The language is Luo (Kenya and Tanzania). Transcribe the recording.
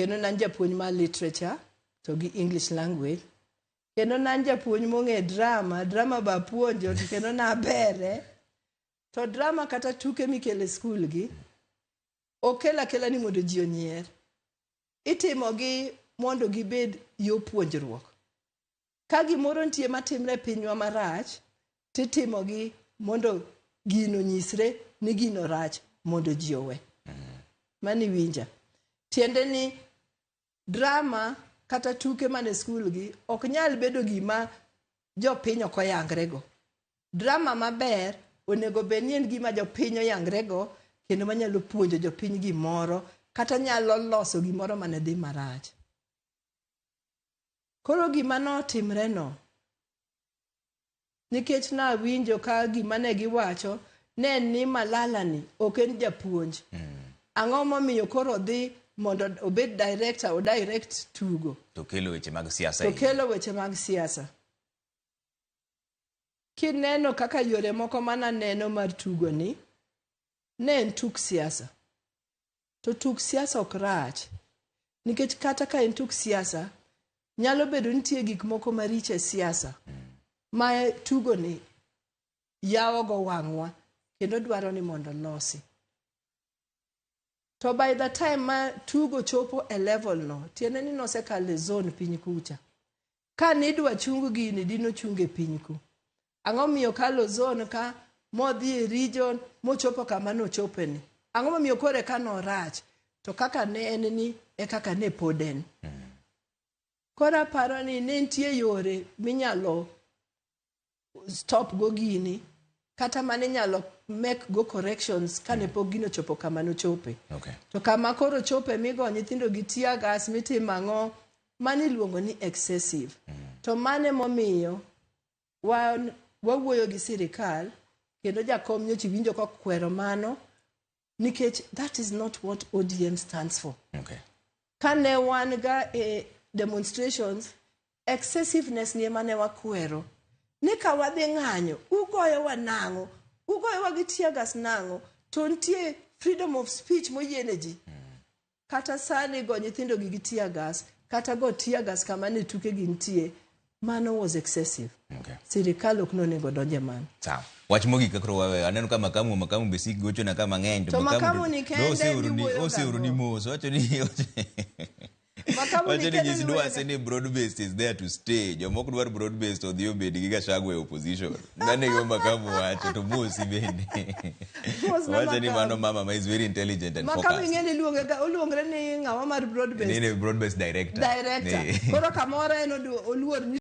Kendo ne an japuonj mar literature to gi English language. Kendo ne an japuonj mong'e drama, drama be apuonjo to kendo nabere. To drama kata tuke mikelo e skul gi, okel akela ni mondo ji onyier. Itimogi mondo gibed yo puonjruok. Ka gimoro nitie matimre e pinywa marach, titimogi mondo gino nyisre ni gino rach mondo ji owe. Mani winja. Tiende ni drama kata tuke mane skul gi ok nyal bedo gima jopiny ok oyangrego. Drama maber onego bed ni en gima jopiny oyangrego kendo manyalo puonjo jopiny gimoro kata nyalo loso gimoro mane dhi marach. Koro gima notimre no, nikech nawinjo ka gima ne giwacho ne en ni Malala ni ok en japuonj. Ang'o momiyo koro odhi mondo obed director, o direct tugo? To kelo weche mag siasa. To kelo weche mag siasa. Kineno kaka yore moko mananeno mar tugo ni, ne en tuk siasa. To tuk siasa ok rach. Nikech kata ka en tuk siasa, nyalo bedo nitie gik moko maricho e siasa ma tugo ni yawo go wang'wa kendo dwaro ni mondo losi. To by the time ma tugo chopo e level no, tiende ni nosekalo e zone piny kucha. Ka nidwa chung gini, dinochung e piny ku. Ang'o miyo kalo zone ka, modhi e region, mochopo kama nochope ni? Ang'o momiyo kore ka norach? To kaka ne en ni, e kaka ne pod en. Koro aparo ni ne nitie yore minyalo stop go gini, kata mane inyalo make go corrections kane pok gino ochopo kama nochope. To kama koro chope migo nyithindo gi tear gas mitimo ang'o, mano iluongo ni excessive. To mano emomiyo wan wawuoyo gi sirikal kendo jakom nyocha iwinjo kokwero mano nikech that is not what ODM stands for. Kane wan ga e demonstrations, excessiveness ni ema ne wakwero. Ni ka wadhi ng'anyo, ugoyowa nang'o? Ugoyowa gi tear gas nang'o? To nitie freedom of speech moyiene ji. Kata sani go nyithindo gi tear gas, kata go tear gas kama ne tuke gi nitie, mano was excessive. Sirikal ok nonego donje mano. Sawa. Wach mogik koro waweyo. Aneno ka makamu be sik gochona ka mang'eny. To makamu ni kende miwuoyo oseoroni mos. Wacho ni Makamu ni wacho ni kende nyis miwuoyo Duase ni broad based is there to stay. Jomoko dwar broad based odhi obed gi Gachagua e opposition. Mano e gima makamu wacho to mosi bende. Mos na Wacho ni Makamu. mano mama ma is very intelligent and Makamu focused. ing'e ni iluonge ga oluongre ni ng'awa mar broad based Ni broad based director. director. Ni. Koro kamoro en oluor ni